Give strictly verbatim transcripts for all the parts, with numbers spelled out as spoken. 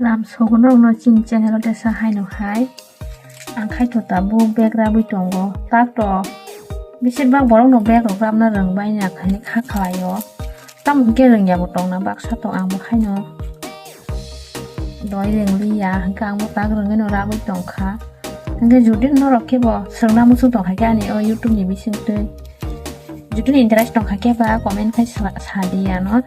Lam sogo norokno chini channel o tesa haino hai. Ang khaito tabuk bag rabwi tongo. Tak to besibak borok no bag rok rabna rwngbai ya khani kha khlaio. Tamo hwnkhe rwngya bo tongna baksa tong ang bo haino. Doi rwngli ya hwnkhe ang bo tak rwngwi no rabwi tongkha. Hwnkhe jodi norok khe bo swrwngna muchung tongkha khe ani o YouTube ni bisingtwi. Jodi ni interest tongkha khe ba comment khai sa, sadi ano.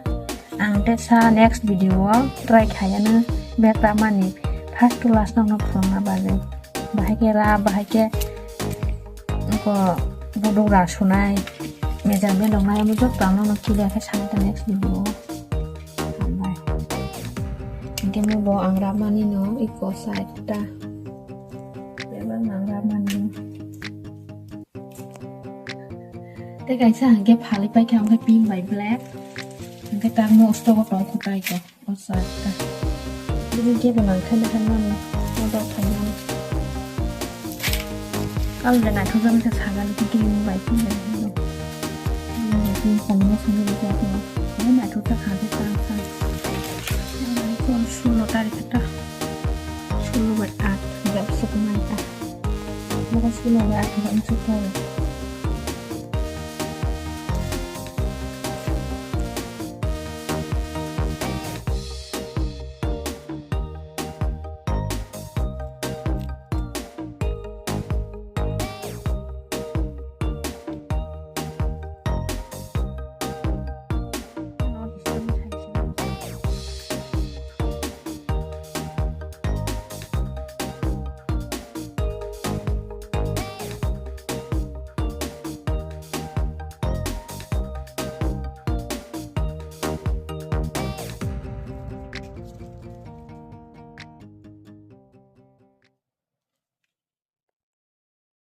Ang tesa next video o try khai ano bag rabmani first to last no phwrwngna bagwi. Bahai khe ra, bahai khe ko buduk ra sunai, measurement rok nai, amo joto ang nono clear khe sanai ta next video o. Hambai. Hwnkhe mo bo ang rabmani no iko side ta. Bebak ang rabmani no. Tei kaisa hwnkhe phalwi paikha hwnkhe pink bai black. Hwnkhe tamo stock o tong kho tai ko. O side ta. Bini kebo nang khe nang khe mano. Modok khe mano. Kalo de naithok jak khe saga ni khe green bai khe nang khe. Green bai khe sangma sangma jak no. Ani naithok jak kha khe tang kha. Sulo tarikh ta. Sulo bai aat jak suk nai ta. Mokol sulo bai aat jak suk ta.